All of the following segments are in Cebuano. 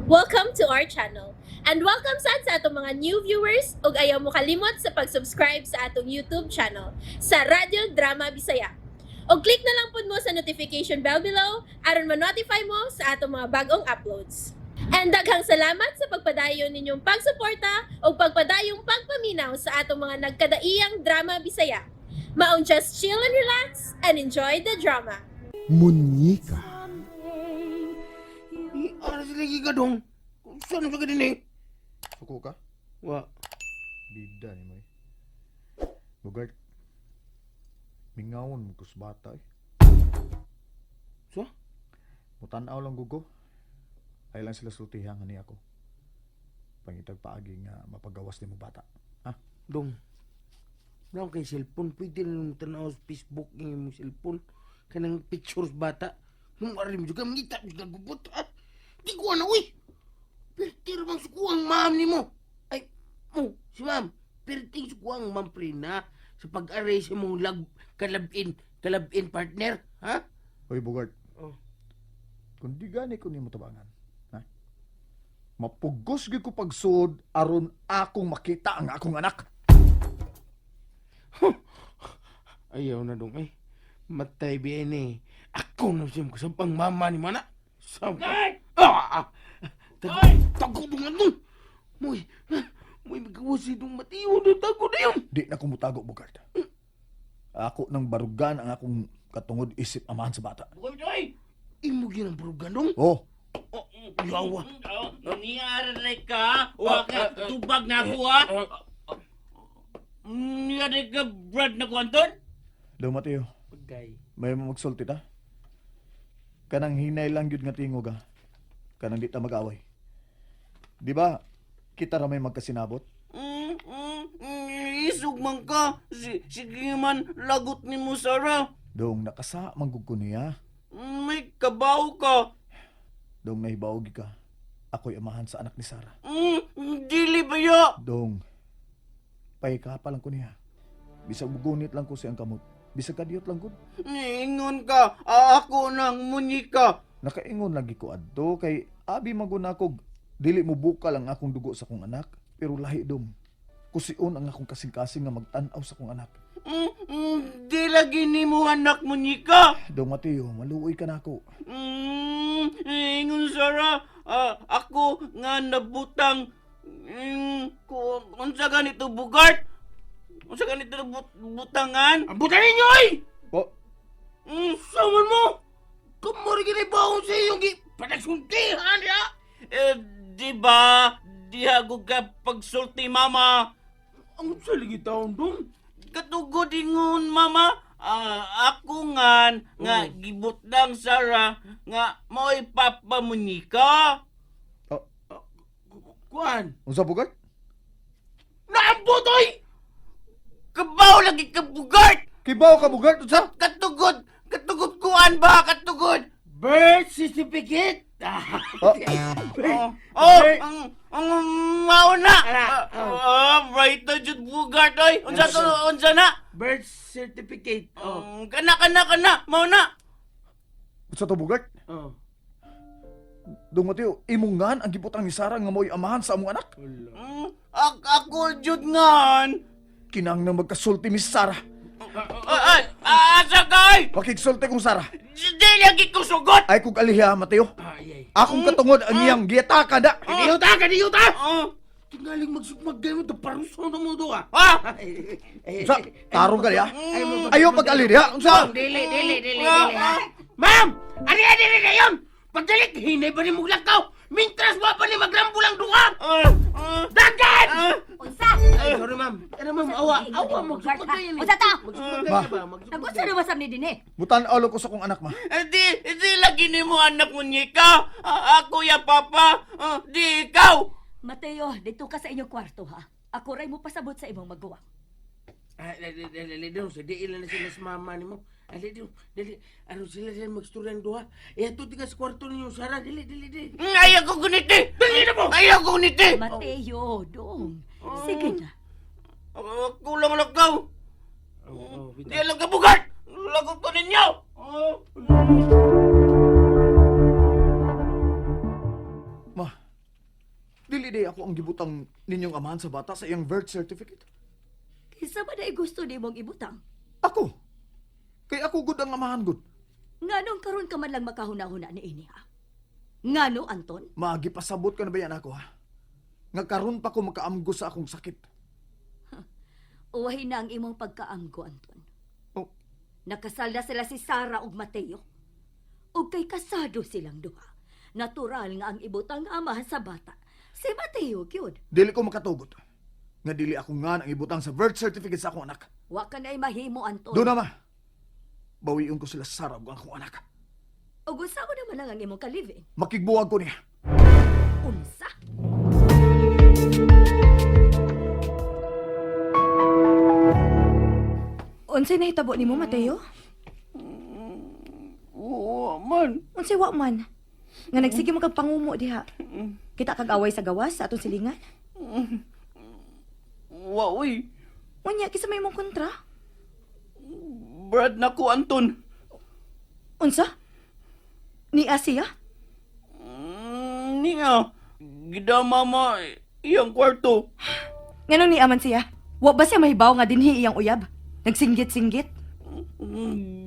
Welcome to our channel. And welcome sad sa atong mga new viewers ug ayaw mo kalimot sa pag-subscribe sa atong YouTube channel sa Radyo Drama Bisaya. Og click na lang pud mo sa notification bell below aron ma-notify mo sa atong mga bagong uploads. And daghang salamat sa pagpadayon ninyong pagsuporta ug pagpadayong pagpaminaw sa atong mga nagkadaiyang drama Bisaya. Maong just chill and relax and enjoy the drama. Munyika. Eh, ara sila gigadong. Saan sa din eh? Suko ka? Wa. Bida ni mo eh. Bugart, mingawon mo ko sa bata eh. So? Mutanaw lang gugo. Ay lang sila sultihan nga niya ako. Pangitag paagi nga mapagawas ni mo bata. Ha? Dong. Wala kay cellphone. Pwede na nung tanaw sa Facebook ng imong cellphone. Kanang pictures bata. Nung arim juga, mangita juga gubot ha. Di ko na, uy! Pertir bang sukuang ma'am ni mo? Ay, mo, si ma'am. Perting sukuang ma'am Prina sa pag-aray sa mong lag, kalabin, kalabin partner, ha? Hoy Bugart, Oh. kung di gani ko nimo tabangan, ha? Mapugos gyud ko pagsuod aron akong makita ang akong anak. Ayaw na dong eh. Matay biyan eh. Ako na siyam ko sa pangmama ni mana. Sa... Ah! Ah! Tago, tago dong ano. Moy, moy magawa si dong matiyo dong tago na yun. Di na ko mutago, Bugart. Ako nang barugan ang akong katungod isip amahan sa bata. Imo ginang barugan dong. Oh, Oh, yawa. Niya ka, wa ka tubag na ako ha. Niya ka brad na ko Anton. Daw Mateo, Pagkay. may magsulti ta. Kanang hinay lang gyud nga tingog ha. Kanang di ta mag-away. Di ba? Kita ra may magkasinabot. Isog man ka. Sige man lagot ni mo Sara. Dong nakasa manggug ko niya. May kabaw ka. Dong nahibaog ka. Ako'y amahan sa anak ni Sara. Dili ba yo? Dong pahikapa lang ko niya. Bisag bugunit lang ko siyang kamot. Bisag kadiyot lang gud. Ingon ka, ako nang munyika. Nakaingon lagi ko adto kay abi maguna kog dili mo bukal ang akong dugo sa akong anak pero lahi dong. Kusion ang akong kasing-kasing nga magtan-aw sa akong anak. Di lagi ni mo anak munyika. Dong Mateo, maluoy ka nako. Ingon Sara, ako nga nabutang unsa ganito bugart? Unsa ganito butangan? Ang buta ninyo ay! Po, Saman mo! Kamori ginibaon sa iyong gi... Panagsuntihan ya! Eh, di ba? Diha ko ka pagsulti mama. Ang saligi taon dong. Katugod ingon mama. Ah, ako nga nga gibutang Sara nga mo'y papa munika. oh, Kuan! unsa bugart? Naambot oy! Kabaw lagi ka bugart. Kibaw ka bugart unsa? Katugod, katugod kuan ba katugod? Birth certificate! Oh, Oh, oh, Hey. ang mauna. Ala, Ah, right na jud bugart oy. Unsa to unsa na? Birth certificate. Oh. Kana kana kana mauna. Unsa to bugart? Oh. Dong Mateo, imong ngan ang gibutang ni Sara nga mo'y amahan sa among anak. Wala. Ako jud ngan. Kinang na magkasulti ni Sara. Ay, ay, asa ka ay? Pakigsulti kong Sara. Di lagi ko sugot. Ay kog aliha Mateo. Ay, ay. Akong katungod ang iyang giyataka na. Kadiyot ah! Kadiyot ah! Oh, Tingaling magsugmag mo to paruso na mo to ah! ha? Unsa? Tarong ka niya? Ayaw pag-ali niya. Unsa? Dili, dili, dili, dili. ha? Ma'am! Ari, ari, ari kayon! Pagdalik, hinay ba ni mong lakaw? Mintras wa pa ni magrambulang duha! Ah, ah, Dagan! ah. Unsa? Ay, sorry ma'am. Ano ma'am, awa, awa, magsugmag kayo ni. Unsa ta? Magsugmag Ma. kayo ba? Magsugmag Nagunsa na masam ni dinhi? Mutan-aw lang ko sa akong anak ma. Eh, Di, di lagi ni mo anak munyika. Ah, ako ya papa. Ah, di ikaw. Mateo, dito ka sa inyong kwarto ha. Ako ray mo pasabot sa imong magawa. Ah, dali, dali, dali, dali, sa di ilan na sila sa mama ni mo. Dali, dali, dali, ano sila sila magsturyan duha. Eh, ato tiga sa kwarto ninyo, Sara, dali, dali, dali. Ayaw ko guniti. Dali na mo! Ayaw ko guniti. Mateo, dong. Sige na. Ako lang lakaw. Oh, oh, Di lang ka bugart. Lagot ko ninyo. Oh. Ma. Dili day ako ang gibutang ninyong amahan sa bata sa iyang birth certificate. Kinsa ba na gusto nimong ibutang? Ako. Kay ako gud ang amahan gud. Nganong karon ka man lang makahuna-huna ni ini ha? Ngano, Anton? Magipasabot ka na ba yan ako ha? Nga karon pa ko makaamgo sa akong sakit. Uwahin na ang imong pagkaamgo, Anton. Oh, Nakasal na sila si Sara ug Mateo. Ug kay kasado silang duha. Natural nga ang ibutang amahan sa bata. Si Mateo gyud. Dili ko makatugot. Nga dili ako nga ang ibutang sa birth certificate sa akong anak. Wa ka na'y mahimo, Anton. Doon na ma. Bawion ko sila sa Sarah ug ang akong anak. Ug unsa ko naman lang ang imong kalivin? Makigbuwag ko niya. Unsa? Unsay nahitabo nimo, Mateo? Oo man. Unsay wa man? Nga nagsige mo kag pangumo diha. Kita kag away sa gawas sa atong silingan. Wa uy. Unya kinsa may imong kontra? Brad nako Anton. Unsa? Ni Asia? Niya. Gidama mama iyang kwarto. Nganong ni aman siya? Wa ba siya mahibaw nga dinhi iyang uyab? Nagsinggit-singgit?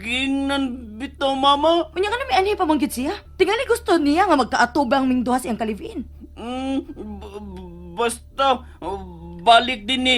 Gingnan bitaw mama. Unya nga may anhi pa man gyud siya. Tingali gusto niya nga magkaatubang ming duha sa iyang kalivin. Basta balik din ni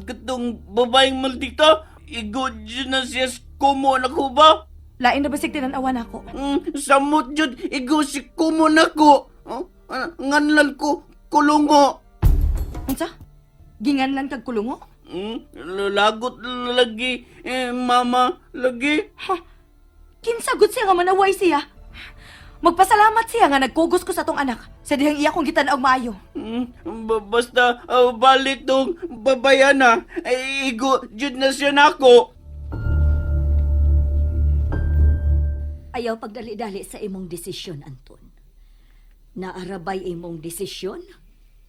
katong babaeng maldita. Igo dyan na siya sa kumo na ko ba? Lain na basig tinan-awan ako. Samot jud igo si kumo na ko. Oh, nganlan ko kulungo. Unsa? Ginganlan kag kulungo? Lagot lagi eh, mama lagi. Ha? Kinsagot siya nga manaway siya. Magpasalamat siya nga nagkugos ko sa tong anak. Sa dihang iya kong gitan-aw maayo. Basta balik tong babayana. Ay, igo jud na siya nako. Ayaw pagdali-dali sa imong desisyon, Anton. Naarabay imong desisyon,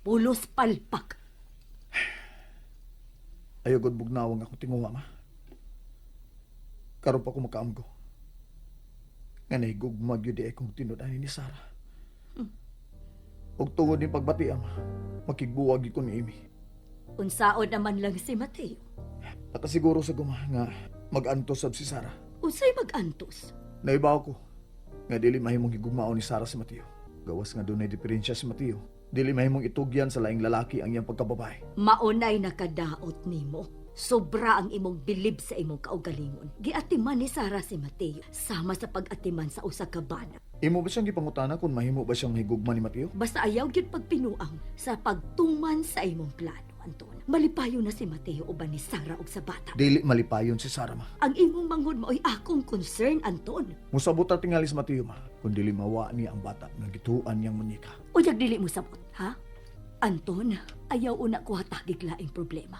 pulos palpak. Ayaw gud bugnawang ako tinguha ma. Karon pa ko makaamgo. Nga nahigugma gyud di akong tinud-an ni Sarah. Ug tungod ning pagbati ama, makigbuwag gyud ko ni Amy. Unsaon naman lang si Mateo. Nakasiguro sa guma nga mag-antos sab si Sarah. Unsay mag-antos? Naibaw ko nga dili mahimong higugmaon ni Sarah si Mateo. Gawas nga dunay diferensya si Mateo. Dili mahimong itugyan sa laing lalaki ang iyang pagkababae. Maunay nakadaot nimo. Sobra ang imong bilib sa imong kaugalingon. Giatiman ni Sara si Mateo sama sa pag-atiman sa usa ka bana. Imo ba siyang gipangutana kung mahimo ba siyang higugma ni Mateo? Basta ayaw gyud pagpinuang sa pagtuman sa imong plano, Anton. Malipayo na si Mateo uban ni Sara og sa bata. Dili malipayon si Sarah ma. Ang imong manghud mao'y akong concern, Anton. Musabot ra tingali si Mateo ma, kung dili mawa niya ang bata nga gituan niyang munyeka. Unyag dili mo sabot, ha? Anton, ayaw una ko hatagig laing problema.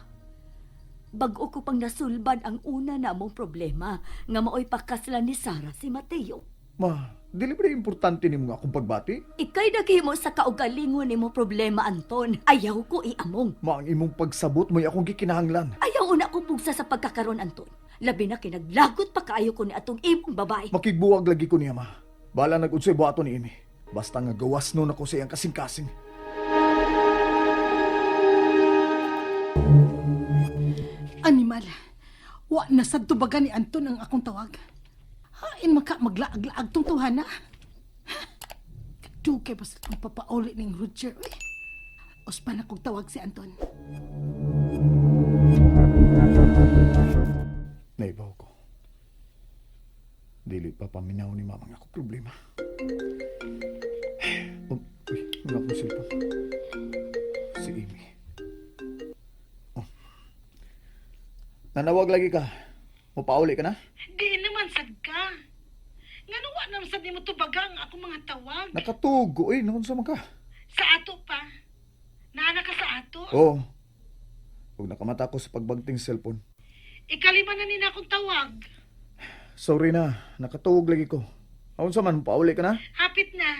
Bag-o ko pang nasulbad ang una na mong problema nga mao'y pakaslan ni Sara si Mateo. Ma, dili ba importante nimo nga akong pagbati? Ika'y naghimo sa kaugalingon nimo problema, Anton. Ayaw ko iamong. Ma, ang imong pagsabot mo'y akong gikinahanglan. Ayaw una ko pugsa sa pagkakaron, Anton. Labi na kinaglagot pa kaayo ko ni atong imong babae. Makigbuwag lagi ko niya, ma. Bala nag-unsay buhaton ni Amy. Basta nga gawas nun ako sa iyang kasing-kasing. Animal, wa na sad tubagan ni Anton ang akong tawag. Hain maka maglaag-laag tong tuhan na. Kadugay ba sa itong papauli ning Roger? Uy. Uspan akong tawag si Anton. Naibaw ko. Dili pa paminaw ni mama nga ako problema. Oh, uy, wala akong cellphone. Si Amy. Oh. Nanawag lagi ka. Mupauli ka na? Di naman sad ka. Ngano wa naman sad nimo tubaga ang akong mga tawag? Nakatugo eh. Noon sa man ka. Sa ato pa. Naana ka sa ato? Oo. Huwag nakamata ko sa pagbagting cellphone. Ikalima na nina akong tawag. Sorry na. Nakatuog lagi ko. Aon sa man, pauli ka na? Hapit na.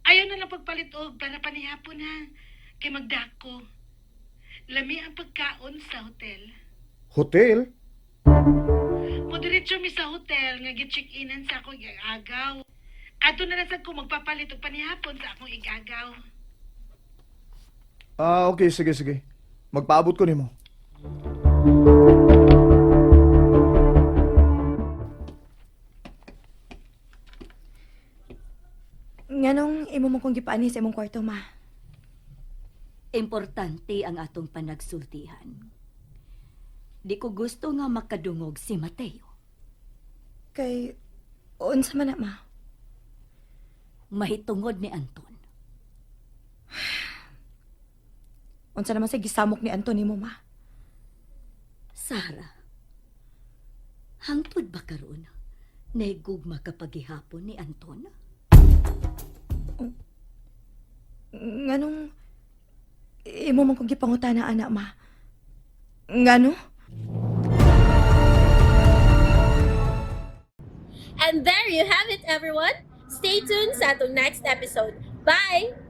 Ayaw na lang pagpalit og para panihapon ha. Kay magdako. Lami ang pagkaon sa hotel. Hotel? Mo diretso mi sa hotel nga gi-check-inan sa akong igagaw. Ato na lang sad ko magpapalit og panihapon sa akong igagaw. Ah, okay, sige, sige. Magpaabot ko nimo. Nganong imo mo kong gipaani sa imong kwarto, ma? Importante ang atong panagsultihan. Di ko gusto nga makadungog si Mateo. Kay unsa man na, ma? Mahitungod ni Anton. Unsa naman sa gisamok ni Anton nimo, ma? Sara, hangtod ba karon nahigugma ka paghihapon ni Anton? Nganong imo man kong gipangutana ana, ma? Ngano? And there you have it, everyone. Stay tuned sa atong next episode. Bye!